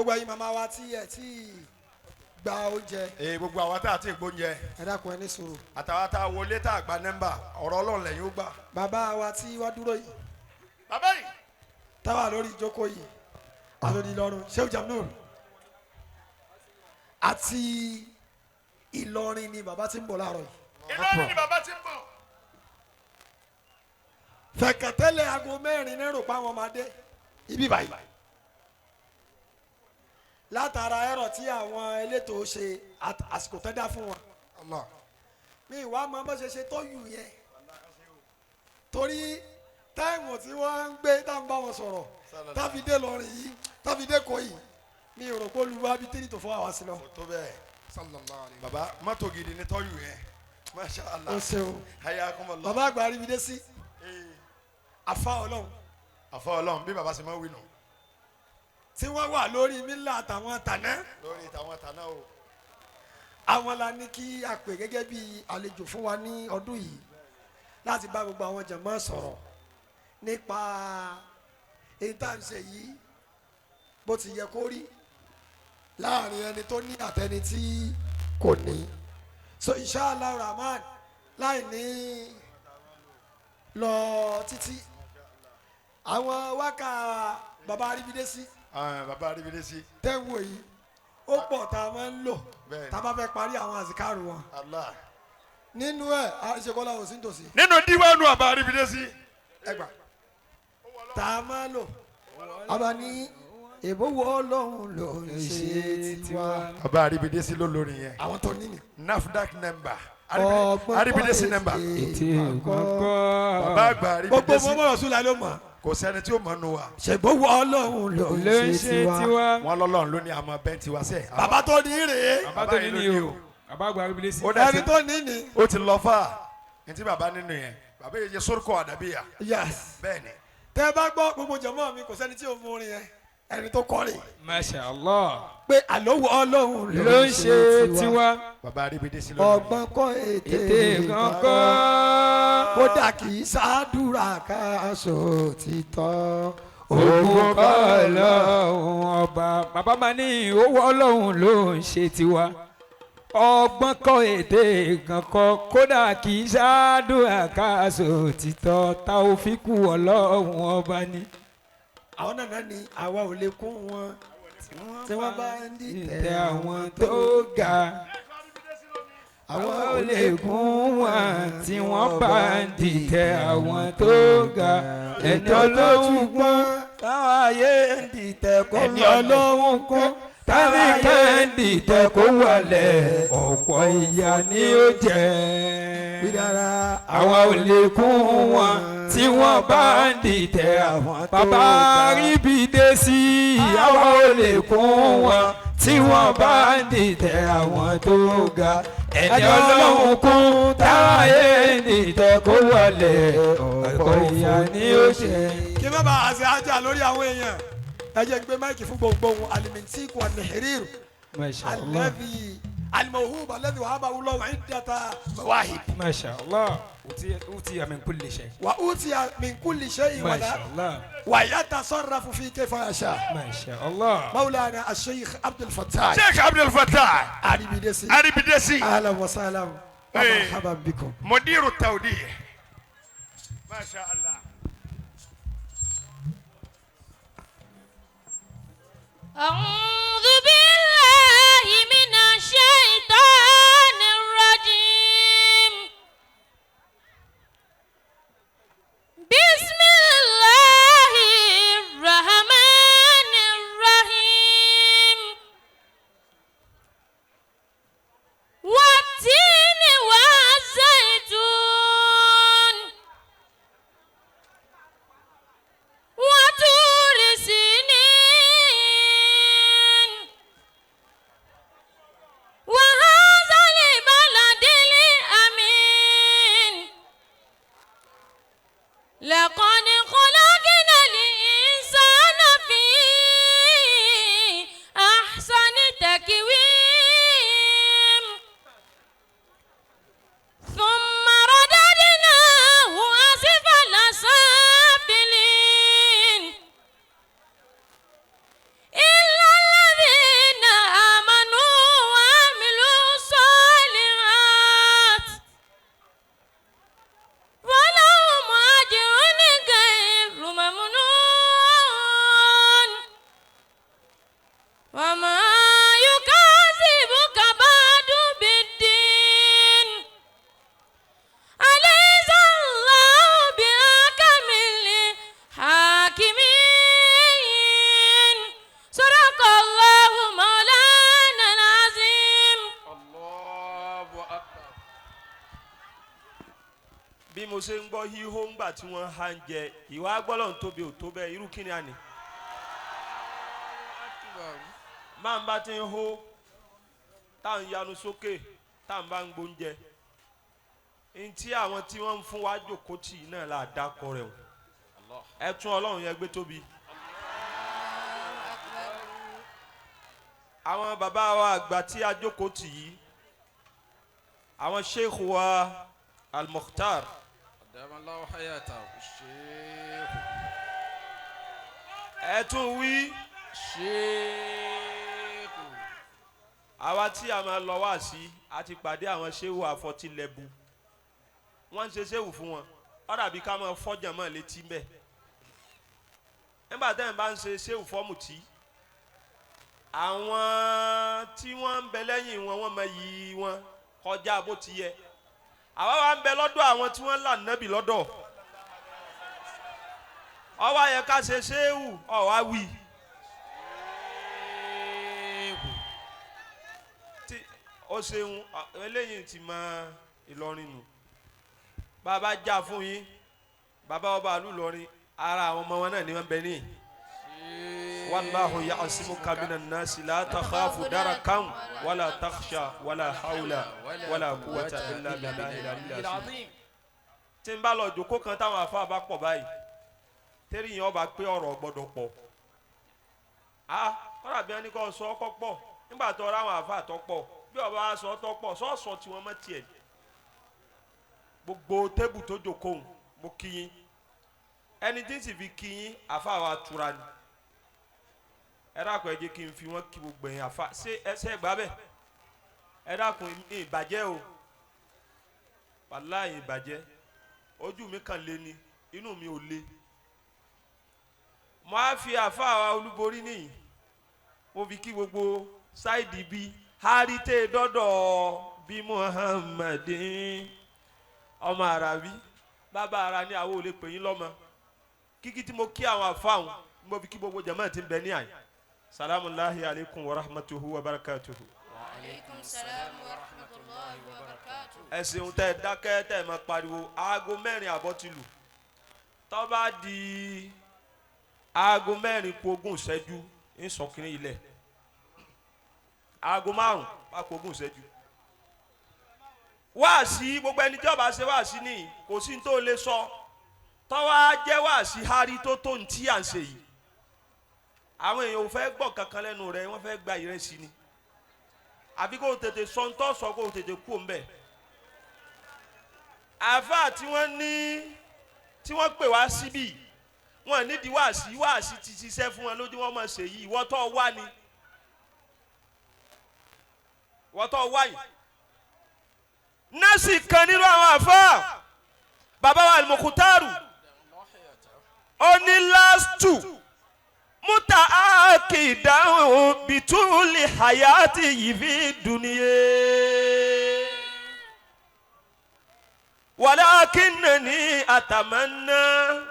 Gbogbo ẹ̀yin màmá wa tí ẹ tí gba oúnjẹ. Ee, gbogbo àwa tá a ti gbóúnjẹ. Ẹ dákun, ẹ ní sùúrù. Àtàwa tá a wọlé tá a gba nọ́mbà, ọ̀rọ̀ Ọlọ́run lẹ́yìn ó gbà. Bàbá wa tí wá dúró yìí, Bàbá yìí, táwa lórí ìjókòó yìí, àlórí Ìlọrin, Sheikh Jamnur àti Ìlọrin ni bàbá ti ń bọ̀ láàárọ̀ yìí. Ìlọrin ni bàbá ti ń bọ̀. Fẹ̀kẹ̀tẹ́lẹ̀ aago 4 ní rò pa àwọn ọmọdé ibi báyìí látara ẹ̀rọ tí àwọn elétò ṣe, àsìkò tẹ́ dá fún wọn. Allah. Mi ìwà máa bá ṣe ṣe tọ́yù yẹn, torí time tí wọ́n ń gbé tá ń bá wọn sọ̀rọ̀ táfi dé lọrin yìí, táfi dé kọ́ yìí, mi ò rò pé olùwà bíi 3 to 4 hours lọ. Kò tó bẹ́ẹ̀. Sallallahu alayhi. Bàbá, mọ́tò gidi ni tọ́yù yẹn, masha Allah. Ó ṣeun. Hayakumullah. Bàbá àgbà aríbi sí àfa Ọlọ́run. Àfọ Ọlọ́run, bí bàbá ṣe máa ń wí nù. Tí wọ́n wà lórí mílà àtàwọn tàná. Lórí tàwọn tàná o. Àwọn la ní kí a pè gẹ́gẹ́ bí àlejò fún wa ní ọdún yìí láti bá gbogbo àwọn jàmá sọ̀rọ̀ nípa èyí tá à ń ṣe yìí, bó ti yẹ kó rí láàrin ẹni tó ní àtẹni tí kò ní. So inshallah rahman, láì ní lọ títí, àwọn wákà bàbá aríbidé sí, Ah, bàbá aríbi sí, tẹ́wọ̀ yìí ó pọ̀ tá a máa ń lò tá a bá fẹ́ parí àwọn àzìkárù wọn. Allah. Nínú ẹ̀, àṣekọ́lá ò sí nítòsí. Nínú díwánu bàbá aríbi sí. Ẹgbà tá a máa lò, a bá ní ìbówó Ọlọ́run ló ń ṣe tiwa. Bàbá aríbi sí ló lórí yẹn. Àwọn tó ní ni. NAFDAC number. Ọgbọ́n Aríbi sí number. Ètè kọ́kọ́. Bàbá àgbà aríbi Gbogbo sí. mọ́mọ́ rọ̀ṣúlá ló mọ̀. Kò sẹ́ni tí ó mọ̀ nù wa. Ṣèbówó Ọlọ́run ló ló ń ń ṣe ṣe tiwa. tiwa. Wọn lọ́lọ́run ló ní àmọ́ bẹ́ẹ̀ tiwa sẹ́. Bàbá tó ní rèé. Bàbá tó ní ni o, bàbá àgbà aríbi sí. Ó dẹ̀ Ẹni ti tó ní ni. Ó ti lọ fà ní tí bàbá nínú yẹn, bàbá yẹn yẹ sórúkọ àdàbíyà. Yes. Bẹ́ẹ̀ ni. Tẹ́ bá gbọ́, gbogbo jọmọ́ mi, kò sẹ́ni tí ò mú orin yẹn, ẹni tó kọ́ rè. Masha Allah. Pé àlọ́wọ́ Ọlọ́run ló ń ṣe tiwa. Bàbá aríbi sí lónìí. Ọgbọ́n kọ́, ètè Ètè kọ́kọ́. Kódà kì í ṣàdúrà ká sọ títọ́. Ògùn kọ́ lọ́hùn ọba. Bàbá máa ní owó Ọlọ́run ló ń ṣe tiwa. Ọgbọ́n kọ́, ètè kan kọ́, kódà kì í ṣáàdúrà káàsó títọ́, tá ò fi kú Ọlọ́run ọba ni. Àwọn náà ní àwa ò lè kún wọn tí wọ́n bá ń dìtẹ̀ Ìtẹ̀ àwọn tó ga, àwọn àwọn ò lè kún wọn tí wọ́n bá ń dìtẹ̀ àwọn tó ga. Ẹni Ọlọ́run gbọ́n Táwọn ayé ń dìtẹ̀ kó ẹni Ọlọ́run kún tàbí kẹ́hìndì tẹ kó wọlé, ọ̀pọ̀ ìyà ni ó jẹ́. Gbígbára. Àwa ò lè kún wọn tí wọ́n bá ń dìtẹ̀ àwọn tó bàbá ga. Ríbi dé sí, àwa ò lè kún wọn tí wọ́n bá ń dìtẹ̀ àwọn tó ga. Ẹni Ọlọ́run kún táyé ń dìtẹ̀ kó wọlé, ọ̀pọ̀ ìyà ni ó jẹ́. Kí má bàa ṣe ajá lórí àwọn èèyàn, ẹ jẹ́ gbé mic fún gbogbo ohun alimintiku alihiriru. Masha Allah. Alladhi alimohub alladhi wahaba Allahu iddata mawahib. Masha Allah. أوتي من كل شيء. Wa utiya min kulli shay'in. ما wala شاء الله. Wa yatasarrafu fi kayfa yasha. ما شاء الله. Maulana asheikh Abdul Fattah Sheikh Abdul Fattah Aribidesi. Aribidesi. Ahlan wa sahlan wa Hey. marhaban bikum. Mudiru tawdih, masha Allah. أعوذ بالله من الشيطان الرجيم. بسم الله الرحمن الرحيم. والتين والزيتون وطور سينين. وما يكذبك بعد بالدين أليس الله بأحكم الحاكمين صدق الله مولانا العظيم. Allahu akbar. Bí mo ṣe ń gbọ́ híhó ńgbà tí wọ́n há ń jẹ ìwà gbọ́dọ̀ ń tóbi ò tó bẹ́ẹ̀, irú kí ni a nì. Máa ń bá ti ń hó tá à ń yanu sókè, tá à ń bá ń gbóúnjẹ ntí àwọn tí wọ́n ń fún wa jòkó tì í náà là dákọ rẹ̀ o. Ẹ tún Ọlọ́run yẹn gbé tóbi. Àwọn bàbá wa àgbà tí a jókòó tì í, àwọn sheikh wa Al-Mukhtar. Adamallahu hayatahu. Sheikh. Ẹ tún wí. Sheikh. Àwa tí a máa lọ wá sí, a ti pàdé àwọn ṣéwù àfọtílẹ̀bù, wọ́n ń ṣe ṣéwù fún wọn, ó dàbí ká máa fọ́jà mọ́ létí mbẹ́ nígbà tẹ́ ẹ̀ bá ń ṣe ṣéwù fọ́ọ̀mù tí àwọn tí wọ́n ń bẹ lẹ́yìn wọn, wọ́n máa yí wọn kọjá bó ti yẹ. Àwa wa ń bẹ lọ́dọ̀ àwọn tí wọ́n là nábì lọ́dọ̀, ó wá yẹ ká ṣe ṣéwù ó wá wí. Tí ó ṣeun, eléyìí ti mọ Ìlọrin nù. Bàbá já fún yín, bàbá ọba àlù Ìlọrin, ara àwọn ọmọ wọn náà ni wọ́n bẹ ní. Wallahu ya'simuka minan nasi la takhafu darakan wala takhsha wala hawla wala quwwata illa billahi al-aliyyil azim. Tí n bá lọ jókòó kan táwọn afa bá pọ̀ báyìí, tẹ́rì yẹn ọba pé ọ̀rọ̀ gbọ́dọ̀ pọ̀, ah, kọ́dà bí wọ́n ní kó sọ ọkọ̀ pọ̀ nígbà tó ra àwọn afa tó pọ̀, bí ọba wa sọ tó pọ̀ sọ́ọ̀sọ̀ tí wọ́n mọ̀ tiẹ̀. Gbogbo tébù tó jókòó, mo kí yín. Ẹni tí ń sì fi kí yín, afa wa tura ni. Ẹ dákun, ẹ jẹ́ kí n fi wọ́n kí gbogbo ẹ̀yin afa. Ṣé ẹ ṣe gbà bẹ́ẹ̀? Ẹ dákun, ìbàjẹ́ o, wàláhì ìbàjẹ́. Ojú mi kàn lé ni, inú mi ò le. Mo á fi àfa wa olúborí nìyí, mo fi kí gbogbo sáìdì bíi harite dọ́dọ̀ bí Muhammadin ọmọ Arabi bàbá ara ní àwọn ò lè pè yín lọ́mọ. Kíkí tí mo kí àwọn àfáàwọn, mo fi kí gbogbo jama tí ń bẹ ní àyè. Salamu alaykum wa rahmatuhu wa barakatuhu. Wa aleykum salaam wa rahmatulahi wa barakatuh. Ẹ ṣeun tẹ́ ẹ dákẹ́ tẹ́ ẹ máa pariwo. 4:30 ti lù. Tó bá di 3:40, ń sọ kiri ilẹ̀. 4:40. Wáàsí, gbogbo ẹni tí ó bá ṣe wáàsí ní, kò sí ní tó lè sọ tọ́wá jẹ́ wáàsí hárí tó tó ní tí à ń ṣe yìí. Àwọn èèyàn ò fẹ́ gbọ́ kankan lẹ́nu rẹ̀, wọ́n fẹ́ gba ìrẹsì ni. Àbí kó o tètè sọ ń tọ́ sọ, kó o tètè kú òun bẹ̀. Àáfàá tí wọ́n ní tí wọ́n pè wá síbí, wọ́n nídìí wáàsí. Wáàsí ti ṣiṣẹ́ fún wọn lójú wọn mọ̀ ṣe yìí. Ìwọ́ tó wá ni, ìwọ́ tó wá yìí. Nọ́ọ̀sì kan nínú àwọn àáfàá bàbá wa Al-Mukhtaru, ó ní last two muta akidahun bituli hayati yìí fi dùnìyẹ walakinani atamanna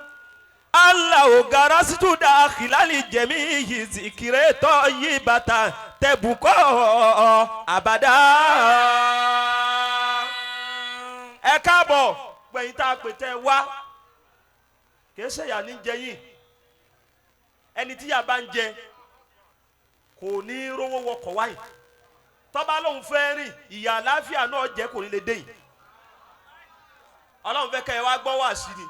alahu garasitu dakhilali jamihi zikire tayyibata tẹbukọ abada. Ẹ káàbọ̀ gbẹ̀yìn tá a pè tẹ́ wá, kìí ṣèyà ní jẹ yín. Ẹni tí yà bá ń jẹ kò ní rówó wọkọ̀ wáyé. Tọ́ba lòun fẹ́ rìn, ìyà àláfíà náà jẹ́ kò ní lè dé yìí. Ọlọ́run fẹ́ kẹ́ ẹ wá gbọ́ wá sí ni.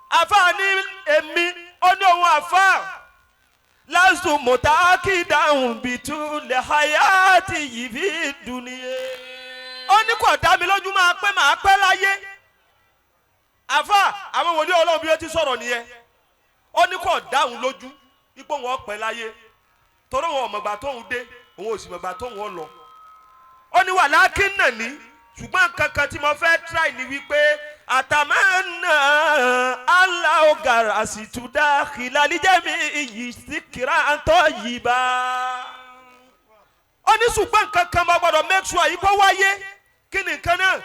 Àfáà ní èmi, ó ní òun àfáà lásù mùtákìdáhùn bìtú lè hayati yìí fi dùnìyẹ. Ó ní kò dá mi lójú máa pẹ́, máa pẹ́ láyé. Àfáà, àwọn wòlíì Ọlọ́run bí ó ti sọ̀rọ̀ nìyẹn. Ó ní kò dáhùn lójú ipò wọn pẹ́ láyé, torí wọn ò mọ̀gbà tóun dé, òun ò sì mọ̀gbà tóun ó lọ. Ó ní wàlákì nà ní, ṣùgbọ́n kankan tí mo fẹ́ try ni wípé Àtàmánà aláwògàrà àsìtúdà kìlálíjẹ́mi iyì síkìrà àǹtọ́ yìí bá. Ó ní ṣùgbọ́n nǹkan kan máa gbọ́dọ̀ make sure yìí kó wáyé. Kí ni nǹkan náà?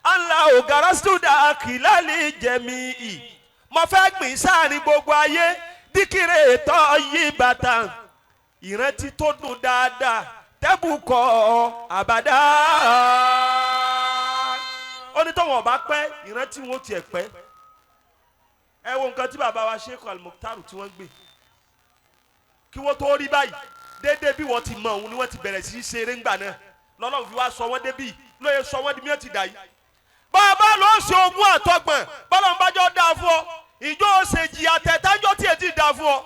Aláwògàrà àsìtúdà kìlálíjẹ́mi iyì. Mo fẹ́ gbìn sáàrin gbogbo ayé díkìrè tọ́ yí bàtà. Ìrántí tó dùn dáadáa tẹ́bùkọ̀ àbàdá. Ó ní tọ́wọ̀n ọba pẹ́ ìrántí wọn ó tiẹ̀ pẹ́. Ẹ wo nǹkan tí bàbá wa Sheikh Al-Mukhtar tí wọ́n gbé kí wọ́n tó rí báyìí, déédéé bí wọ́n ti mọ òun ni wọ́n ti bẹ̀rẹ̀ sí í ṣeré ńgbà náà lọ́lọ́run fi wá sọ wọ́n débì lóye sọ wọ́n di mí ó ti dà yìí. Bàbá ló ń ṣe ogún àtọgbọ̀n bọ́lá ń bájọ́ dáa fún ọ, ìjọ ṣe jìyà tẹ̀tájọ́ tí ètí dáa fún ọ.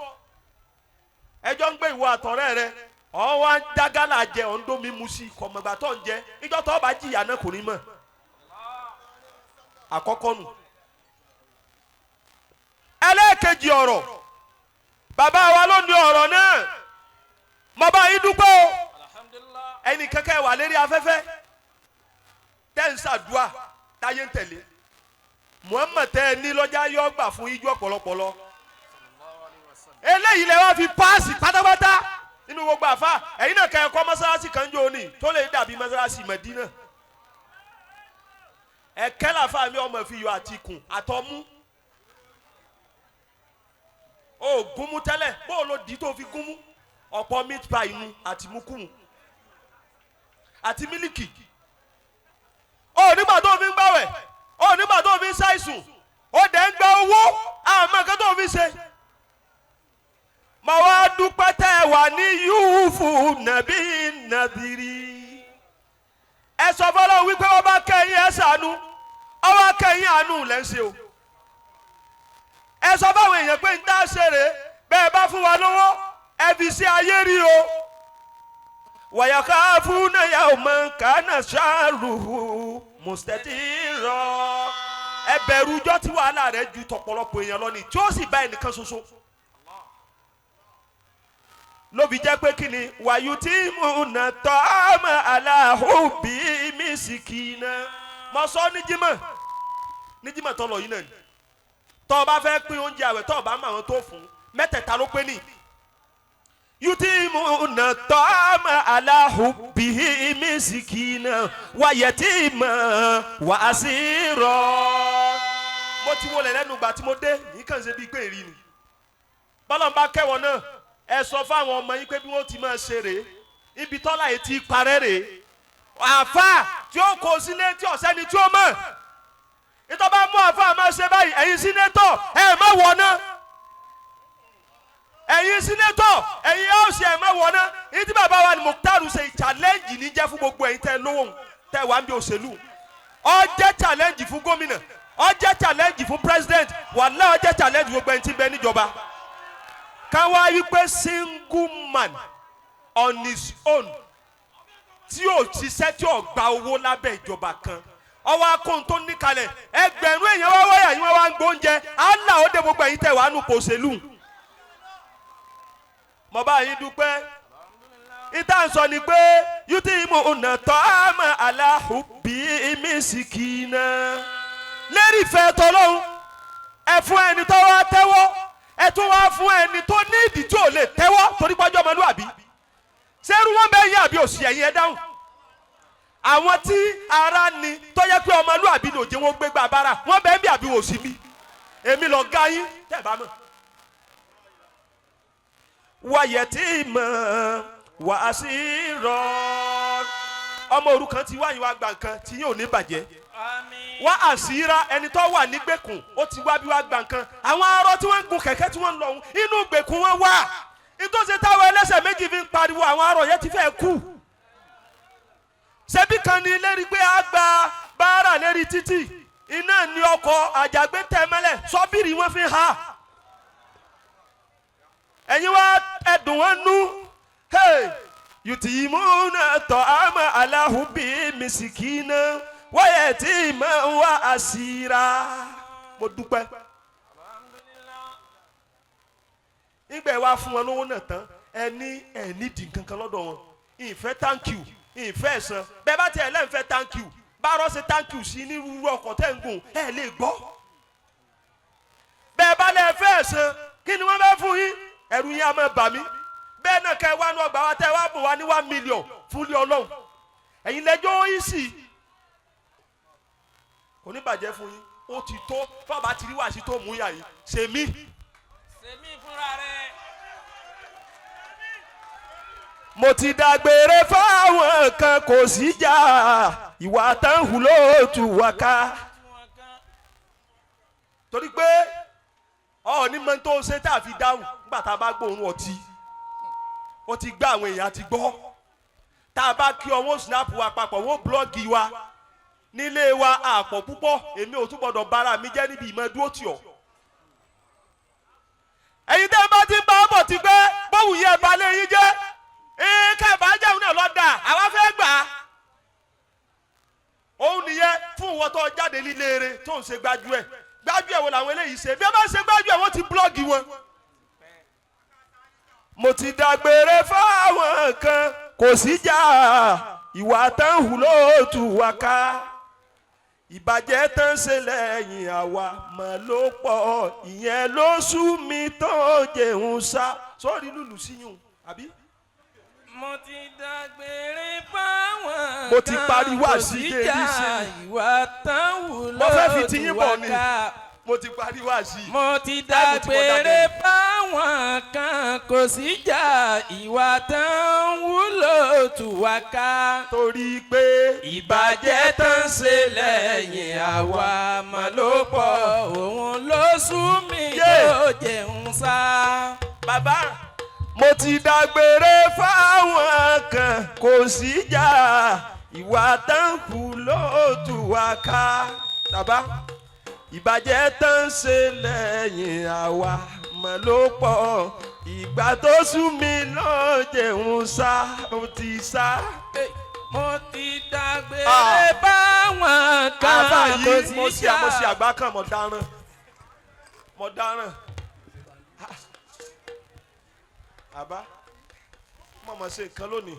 Ẹjọ́ ń gbé ìwọ àtọ̀rẹ́ rẹ, ọ̀ wá ń dágálà jẹ, ọ̀ ń dómi mu sí i, kọ̀mọ̀gbà tó ń jẹ, ìjọ tó bá jìyà náà kò ní mọ̀. Àkọ́kọ́ nù. Ẹlẹ́ẹ̀kejì ọ̀rọ̀, bàbá wa ló ní ọ̀rọ̀ náà, mo bá yín dúpẹ́ o. Ẹnì kankan wà lérí afẹ́fẹ́ tẹ́ ń ṣàdúà táyé ń tẹ̀lé Muhammad tẹ́ ẹ ní lọ́jà yọ gbà fún ijó ọ̀pọ̀lọpọ̀lọ. Eléyìí lẹ wá fi páàsì pátápátá nínú gbogbo àfa. Ẹ̀yin náà kẹ́ ẹ kọ́ mọ́sálásí kan jò ní tó lè dàbí mọ́sálásí Mẹ́dínà. Ẹ̀kẹ́ làfa mi ọmọ fi yọ àtìkùn àtọmú. O gúnmú tẹ́lẹ̀, bó o lo dì í tó fi gúnmú? Ọ̀pọ̀ meat pie nu àti mukumu àti mílíkì. O nígbà tó fi ń gbàwẹ̀, o nígbà tó fi ń ṣàìsùn, o dẹ̀ ń gba owó, àmọ́ nǹkan tó fi ṣe. Mà wá dúpẹ́ tẹ́ ẹ wà ní Yúfù nàbí nàbìrì. Ẹ sọ fọlọ́ wípé wọ́n bá kẹ́yìn ẹ ṣàánú, ọwọ́ kẹ́yìn àánú lẹ́ ń ṣe o. Ẹ sọ fáwọn èèyàn pé ń dá ṣeré bẹ́ẹ̀ bá fún wa lówó ẹ fi ṣe ayé rí o. Wàyàká fún náyà ọmọ kánà ṣáàrùhù mùsítẹ́tì rọ. Ẹ bẹ̀rù ijọ́ tí wàhálà rẹ̀ ju tọ̀pọ̀lọpọ̀ èèyàn lọ ni tí ó sì bá ẹnìkan ṣoṣo. Lóbi jẹ́ pé kí ni wàyú tí mo nà tọ́ àmọ́ aláhùbí mi sì kì í ná. Mo sọ ní Jímọ̀ ní Jímọ̀ tó lọ yìí náà ni. Tọ́ ọ bá fẹ́ pín oúnjẹ àwẹ̀, tọ́ ọ bá mọ àwọn tó fún mẹ́tẹ̀ẹ̀ta ló pé ní. Yutimuna ta'ama ala hubbihi miskina wa yatima wa asira. Mo ti wọlé lẹ́nu ìgbà tí mo dé yìí kàn ṣe bíi pé èrí ni. Bọ́lá ń bá kẹ́wọ̀n náà, ẹ sọ fáwọn ọmọ yín pé bí wọ́n ti máa ṣe rèé, ibi tọ́lá yìí ti parẹ́ rèé. Àáfàá tí ó kó sílé tí ọ̀sẹ́ni tí ó mọ̀, ìtọ́ bá mú àáfàá máa ṣe báyìí. Ẹ̀yin sínétọ̀, ẹ̀ má wọ̀ náà. Ẹ̀yin sínétọ̀, ẹ̀yin ọ̀sẹ̀, ẹ̀ má wọ̀ náà. Ní tí bàbá wa ni Mukhtar ṣe, challenge ní jẹ́ fún gbogbo ẹ̀yin tẹ́ lówó tẹ́ wà ń bí òṣèlú. Ó jẹ́ challenge fún gómìnà, ó jẹ́ challenge fún president, wàhálà ó jẹ́ challenge gbogbo ẹ̀yin tí ń bẹ níjọba. Káwá wípé single man on his own tí ò ṣiṣẹ́, tí ò gba owó lábẹ́ ìjọba kan, ọwọ́ akóhun tó ní kalẹ̀, ẹgbẹ̀rún èèyàn wá wáyà yín, wọ́n wá ń gbóúnjẹ Allah ó dé gbogbo ẹ̀yin tẹ̀ wá nù kò ṣèlú. Mo bá yín dúpẹ́. Ìta ń sọ ni pé yútìmù ọ̀nà tọ́ àmọ́ aláhùbí mísìkìnà lérí ìfẹ́ tọ́lọ́hún, ẹ fún ẹni tó wá tẹ́wọ́, ẹ tún wá fún ẹni tó ní ìdí tí ò lè tẹ́wọ́ torí pọ́jọ́ ọmọlúwàbí. Ṣerú wọn bẹ́ẹ̀ yín àbí òsì? Ẹ̀yìn ẹ dáhùn. Àwọn tí ara ni tó yẹ pé ọmọlúwàbí ni òjò wọn gbégbá bára wọn bẹ́ẹ̀ bí àbí òsì bí èmi lọ ga yín tẹ̀ bá mọ̀. Wáyẹ̀ tí mọ̀ wá sí rọ ọmọ òrukàn tí wáyé wá gba nǹkan tí yóò ní bàjẹ́ wá àṣírà ẹni tó wà nígbèkùn, ó ti wá bí wá gba nǹkan. Àwọn arọ tí wọ́n ń gun kẹ̀kẹ́ tí wọ́n ń lọ òun inú gbèkùn wọn wà. Nítòsí táwọn ẹlẹ́sẹ̀ méjì fi ń pariwo, àwọn arọ yẹn ti fẹ́ kú. Ṣebí kan ní lérí pé a gba báárà lérí títì, iná ní ọkọ̀ àjàgbé tẹ̀ mẹ́lẹ̀, sọ́bìrì wọn fi ha. Ẹ̀yin wá ẹ̀dùn wọn nú. Yùtìmúnà tọ́ àmà aláhùbí mìsìkínà wáyẹ̀ tí mà ń wá àṣírà. Mo dúpẹ́. Nígbà ẹ wá fún wọn lówó náà tán, ẹ ní ẹ nídìí kankan lọ́dọ̀ wọn. Ìfẹ́ thank you, ìfẹ́ ẹ̀san bẹ́ẹ̀ bá tiẹ̀ lẹ́ǹfẹ́ thank you. Bárọ̀ ṣe thank you sí ní rúru ọkọ̀ tẹ́ ń gùn ẹ̀ lè gbọ́. Bẹ́ẹ̀ bá lẹ fẹ́ san, kí ni wọ́n fẹ́ fún yín? Ẹ̀rù yín á máa bà mí. Bẹ́ẹ̀ náà kẹ́ ẹ wá ní ọgbà wa tẹ́ ẹ wá bùn wá ní 1 million fún ilé Ọlọ́run. Ẹ̀yin lẹ́jọ́ yín sì kò ní bàjẹ́ fún yín. Ó ti tó fábà tí rí wàásù tó mú yà yìí ṣe mí. Sèmi fúnra rẹ̀. Mo ti dágbére fáwọn kan, kò sí jà, ìwà tán hù ló tù wá ká. Torí pé ọ ní mọ tó ṣe tá a fi dáhùn nígbà tá a bá gbóòórùn ọtí, ó ti gbá àwọn èèyàn ti gbọ́. Tá a bá kí ọ, wọ́n snap wa papọ̀, wọ́n blog wa nílé wa àpọ̀ púpọ̀. Èmi ò tún gbọ́dọ̀ bára mi jẹ́ níbi ìmọ̀ dúró tì ọ́. Ẹ̀yin tẹ́ ẹ bá ti ń bá bọ̀ ti pẹ́ bóun yẹ balẹ̀ yín jẹ́ ká ẹ̀ bá jẹun náà lọ́dà, àwa fẹ́ gbà á. Òun nìyẹn fún ìwọ tó jáde líle eré tó ń ṣe gbájú ẹ̀. Gbájú ẹ̀ wo làwọn eléyìí ṣe? Bí wọ́n bá ṣe gbájú ẹ̀, wọ́n ti blog wọn. Mo ti dágbére fáwọn kan, kò sí jà, ìwà tán hù ló tù wá ká. Ìbàjẹ́ tán ṣe lẹ́yìn àwa mọ̀ ló pọ̀, ìyẹn ló sú mi tó jẹun sá sórí lùlù síyùn àbí. Mo ti dágbére fáwọn Mo ti kan, parí kò wáàsí sí dé jà, ní ìsinmi. ìwà tán wù Mo fẹ́ fi ló tiyín tù bọ̀ wá ni. ká. Mo ti parí wáàsí. Mo ti Táìmù ti kọjá dágbére dé. fáwọn kan, kò sí jà, ìwà tán wù ló tù wá ká. Torí pé Ìbàjẹ́ tán ṣe lẹ́yìn àwa mà ló pọ̀, òun ló sú mi tó jẹun sá. Bàbá, mo ti dágbére fáwọn kan, kò sí jà, ìwà tán kù ló tù wá ká. Bàbá, ìbàjẹ́ tán ṣe lẹ́yìn àwa mọ̀ ló pọ̀, ìgbà tó sú mi ló jẹun sá, mo ti sá. Mo ti dágbére Ah. fáwọn kan, Àbá kò yìí sí mo ṣe jà. mo ṣe àgbá kan, mo dáràn, mo dáràn. Àbá mo mọ̀ ṣe nǹkan lónìí,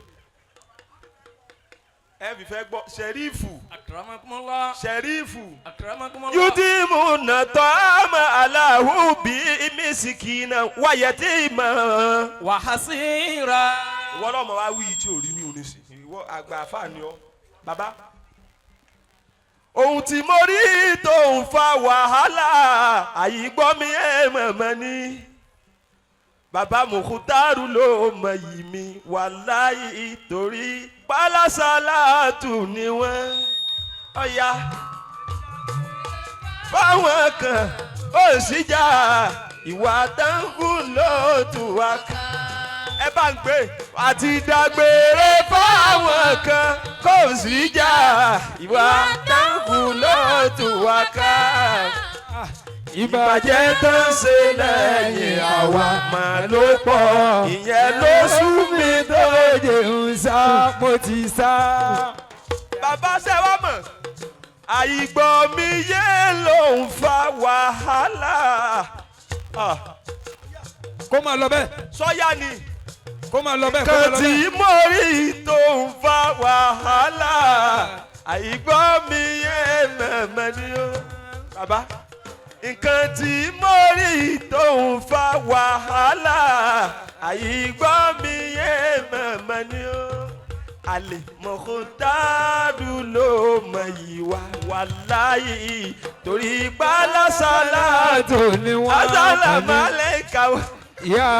ẹ fi fẹ́ gbọ́ sẹ́rífù. Akramakumullah. Sẹ́rífù. Akramakumullah. Yúdìmù nàtọ́ àmà aláhùn bí mísìkìnà wáyé tí mọ̀. Wàhásíra. Ìwọ náà mọ̀ wá wí tí ò rí wí òní sí ìwọ àgbà àfààní ọ bàbá. Ohun tí mo rí tó ń fa wàhálà àyígbọ́ mi ẹ̀ mọ̀mọ́ ni bàbá Mùkútàrú ló mọ̀ yìí mi wàláyé, torí pálásálàtù ni wọ́n ọ̀ya fáwọn kan ó sì jà, ìwà táǹkù ló tù wá ká. Ẹ bá ń gbé àti dágbére fáwọn kan, kò sí jà, ìwà táǹkù ló tù wá ká. Ìbàjẹ́ tó ń ṣe lẹ́yìn àwa mà ló pọ̀, ìyẹn ló sú mi tó jẹun sá, mo ti sá. Bàbá, ṣe wá mọ̀ àìgbọ́ mi yé ló ń fa wàhálà. Ah, Kó máa lọ bẹ́ẹ̀. Sọ́yà ni. Kó máa lọ bẹ́ẹ̀, kó máa Kan lọ tí bẹ́ẹ̀. mo rí tó ń fa wàhálà àìgbọ́ mi yé mọ̀mọ́ ni ó. Bàbá, nǹkan tí mo rí tó ń fa wàhálà àìgbọ́ mi yé mọ̀mọ́ ni ó. Àlè mọ̀kútàdù ló mọ̀ yìí wá wàláyé, torí pálásálà Tó ní wọ́n. asálàmálẹ́kà. Ya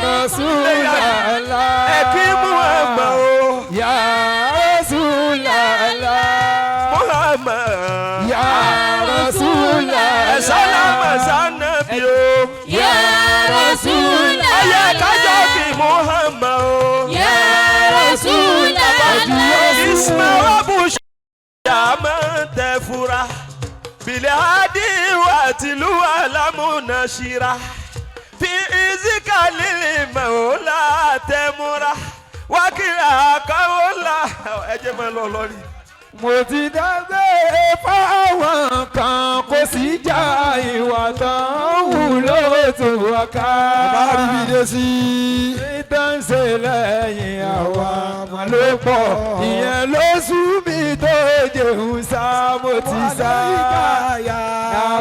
Rasulallah. Ẹ kí Muhammad o. Ya Rasulallah. Muhammad. Ya Rasulallah. Ẹ sálámà sànàbí o. Ya Rasulallah. Ọyẹ kájọ kí Muhammad o. Ya Rasulallah. Ismail abu ṣàmà tẹ fura bìlẹ̀ hadi wa tìlú alámúna ṣira fi ìzíkàlì mọ̀ọ́lá tẹ̀múra wákìlà kọ́ọ́lá. Ẹ jẹ́ máa lọ lọ́rí. Mo ti dágbére fáwọn kan, kò sí jà, ìwà tán wù ló tó wá ká. Bàbá rí mi dé sí i. Títàn ṣe lẹ́yìn àwa mà ló pọ̀, ìyẹn ló sú mi tó. jẹun sá mo ti sá. Ya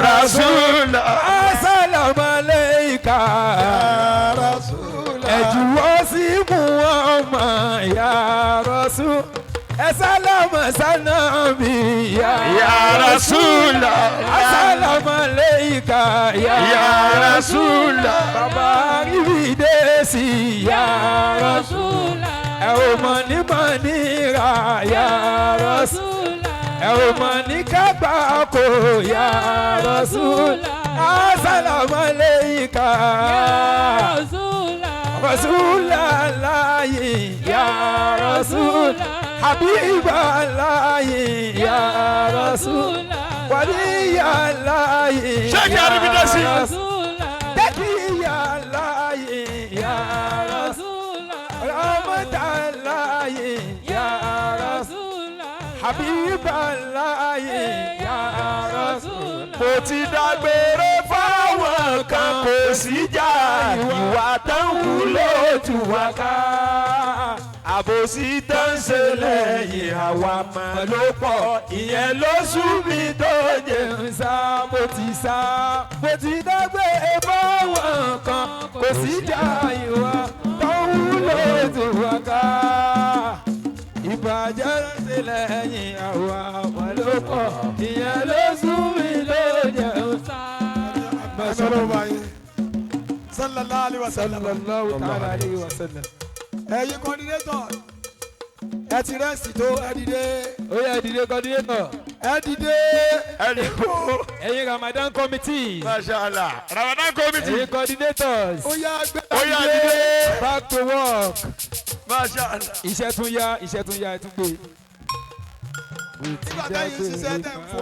Rasulullah. Assalamu alayka. Ya Rasulullah. Ẹ̀jùwọ́ sí Muhammad ya Rasul. Ẹ sálámà sánábì ya Ya Rasulullah. Assalamu alayka ya Ya Rasulullah. Bàbá ríbi dé sí ya Rasul. Ẹ ò mọ̀ ní mọ̀ níra ya Rasul. Ẹ ò mọ̀ ní kábàákò ya Rasul. Assalamu alayka. Rasulallahi ya Rasul. Habiballahi ya Rasul. Waliyallahi Sheikh Aribidesi. ya Rasul. Taqiyallahi ya Rasul. Rahmatallahi ya Rasul. Habiballahi ya Rasul. Mo ti dágbére fáwọn kan kò síjà ìwà tán wù lójú wa ká. Àbòsí tán ṣe lẹ́yìn àwa mọ̀ ló pọ̀ ìyẹn ló sú mi tó jẹun. Jẹun sá mo ti sá mo ti dágbére fáwọn kan kò síjà ìwà tó wúlò tó wá ká. Ìbàjẹ́ ṣe lẹ́yìn àwa mọ̀ ló pọ̀ ìyẹn ló sú mi ló jẹun sá. Sallallahu alaihi wasallam. Sallallahu ta'ala alayhi wa sallam. Ẹ̀yin coordinator, ẹ ti rest tó, ẹ dìde. Ó yá, dìde coordinator. Ẹ dìde. Ẹni kú. Ẹ̀yin Ramadan committee. Masha Allah. Ramadan committee. Ẹ̀yin coordinators. Ó yá gbé. Ó yá dìde. Back to work. Masha Allah. Iṣẹ́ tún yá, iṣẹ́ tún yá, ẹ tún gbé. Nígbà táyì ń ṣiṣẹ́ tẹ̀ ń fò.